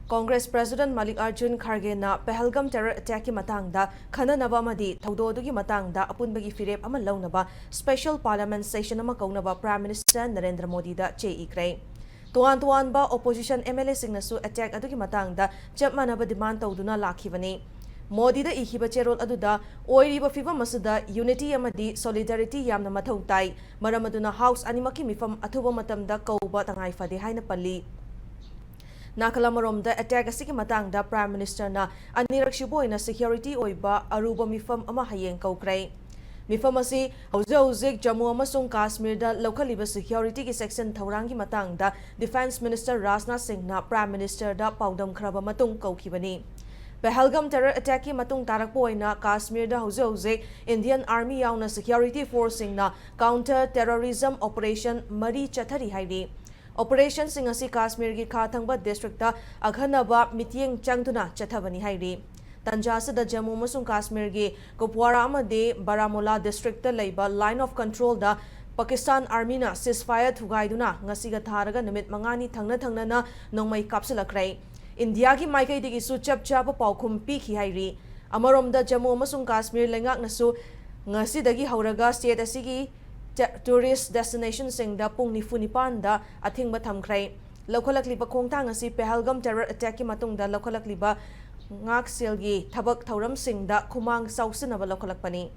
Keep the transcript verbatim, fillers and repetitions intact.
Congress President Mallikarjun Khargena Pahalgam terror attackꯀꯤ ꯃꯇꯥꯡꯗ ꯈꯟꯅꯅꯕ ꯑꯃꯗꯤ ꯊꯧꯗꯣꯛ ꯑꯗꯨꯒꯤ ꯃꯇꯥꯡꯗ ꯑꯄꯨꯟꯕꯒꯤ ꯐꯤꯔꯦꯞ ꯑꯃ ꯂꯧꯅꯕ special parliament session ꯑꯃ ꯀꯧꯅꯕ Prime Minister ꯅꯔꯦꯟꯗ꯭ꯔ ꯃꯣꯗꯤꯗ ꯆꯦ ꯏꯈ꯭ꯔꯦ꯫ ꯇꯣꯉꯥꯟ ꯇꯣꯉꯥꯟꯕ opposition MLAꯁꯤꯡꯅꯁꯨ attack ꯑꯗꯨꯒꯤ ꯃꯇꯥꯡꯗ ꯆꯞ ꯃꯥꯟꯅꯕ demand ꯇꯧꯗꯨꯅ ꯂꯥꯛꯈꯤꯕꯅꯤ꯫ ꯃꯣꯗꯤꯗ ꯏꯈꯤꯕ ꯆꯦꯔꯣꯜ ꯑꯗꯨꯗ ꯑꯣꯏꯔꯤꯕ ꯐꯤꯚꯝ ꯑꯁꯤꯗ unity ꯑꯃꯗꯤ solidarity ꯌꯥꯝꯅ ꯃꯊꯧ ꯇꯥꯏ, ꯃꯔꯝ ꯑꯗꯨꯅ House ꯑꯅꯤꯃꯛꯀꯤ ꯃꯤꯐꯝ ꯑꯊꯨꯕ ꯃꯇꯝꯗ ꯀꯧꯕ ꯇꯉꯥꯏ ꯐꯗꯦ ꯍꯥꯏꯅ ꯄꯜꯂꯤ꯫ ꯅꯥꯀꯜ ꯑꯃꯔꯣꯝꯗ attack ꯑꯁꯤꯒꯤ ꯃꯇꯥꯡꯗ Prime Ministerꯅ ꯑꯅꯤꯔꯛꯁꯨꯕ ꯑꯣꯏꯅ security ꯑꯣꯏꯕ ꯑꯔꯨꯕ ꯃꯤꯐꯝ ꯑꯃ ꯍꯌꯦꯡ ꯀꯧꯈ꯭ꯔꯦ꯫ ꯃꯤꯐꯝ ꯑꯁꯤ ꯍꯧꯖꯤꯛ ꯍꯧꯖꯤꯛ ꯖꯝꯃꯨ ꯑꯃꯁꯨꯡ ꯀꯥꯁꯃꯤꯔꯗ ꯂꯧꯈꯠꯂꯤꯕ securityꯒꯤ ꯆꯦꯛꯁꯤꯟ ꯊꯧꯔꯥꯡꯒꯤ ꯃꯇꯥꯡꯗ Defence Minister ꯔꯥꯖꯅꯥꯊ ꯁꯤꯡꯅ Prime Ministerꯗ ꯄꯥꯎꯗꯝꯈ꯭ꯔꯕ ꯃꯇꯨꯡ ꯀꯧꯈꯤꯕꯅꯤ꯫ ꯄꯍꯜꯒꯝ terror attackꯀꯤ ꯃꯇꯨꯡ ꯇꯥꯔꯛꯄ ꯑꯣꯏꯅ ꯀꯥꯁꯃꯤꯔꯗ ꯍꯧꯖꯤꯛ ꯍꯧꯖꯤꯛ Indian Army ꯌꯥꯎꯅ security forceꯁꯤꯡꯅ counter terrorism operation ꯃꯔꯤ ꯆꯠꯊꯔꯤ ꯍꯥꯏꯔꯤ꯫ Operationꯁꯤꯡ ꯑꯁꯤ ꯀꯥꯁꯃꯤꯔꯒꯤ ꯈꯥ ꯊꯪꯕ districtꯇ ꯑꯈꯟꯅꯕ ꯃꯤꯠꯌꯦꯡ ꯆꯪꯗꯨꯅ ꯆꯠꯊꯕꯅꯤ ꯍꯥꯏꯔꯤ꯫ ꯇꯟꯖꯥ ꯑꯁꯤꯗ ꯖꯝꯃꯨ ꯑꯃꯁꯨꯡ ꯀꯥꯁꯃꯤꯔꯒꯤ ꯀꯨꯞꯋꯥꯔꯥ ꯑꯃꯗꯤ ꯕꯥꯔꯥꯃꯨꯂꯥ districtꯇ ꯂꯩꯕ line of controlꯗ Pakistan Armyꯅ ceasefire ꯊꯨꯒꯥꯏꯗꯨꯅ ꯉꯁꯤꯒ ꯊꯥꯔꯒ ꯅꯨꯃꯤꯠ ꯃꯉꯥꯅꯤ ꯊꯪꯅ ꯊꯪꯅꯅ ꯅꯣꯡꯃꯩ ꯀꯥꯞꯁꯤꯜꯂꯛꯈ꯭ꯔꯦ꯫ ꯏꯟꯗꯤꯌꯥꯒꯤ ꯃꯥꯏꯀꯩꯗꯒꯤꯁꯨ ꯆꯞ ꯆꯥꯕ ꯄꯥꯎꯈꯨꯝ ꯄꯤꯈꯤ ꯍꯥꯏꯔꯤ꯫ ꯑꯃꯔꯣꯝꯗ ꯖꯝꯃꯨ ꯑꯃꯁꯨꯡ ꯀꯥꯁꯃꯤꯔ ꯂꯩꯉꯥꯛꯅꯁꯨ ꯉꯁꯤꯗꯒꯤ ꯍꯧꯔꯒ state ꯑꯁꯤꯒꯤ ꯇ-, tourist destinationꯁꯤꯡꯗ ꯄꯨꯡ ꯅꯤꯐꯨ ꯅꯤꯄꯥꯟꯗ ꯑꯊꯤꯡꯕ ꯊꯝꯈ꯭ꯔꯦ꯫ ꯂꯧꯈꯠꯂꯛꯂꯤꯕ ꯈꯣꯡꯊꯥꯡ ꯑꯁꯤ ꯄꯍꯜꯒꯝ terror attackꯀꯤ ꯃꯇꯨꯡꯗ ꯂꯧꯈꯠꯂꯛꯂꯤꯕ ꯉꯥꯛꯁꯦꯜꯒꯤ ꯊꯕꯛ ꯊꯧꯔꯝꯁꯤꯡꯗ ꯈꯨꯃꯥꯡ ꯆꯥꯎꯁꯤꯟꯅꯕ ꯂꯧꯈꯠꯂꯛꯄꯅꯤ꯫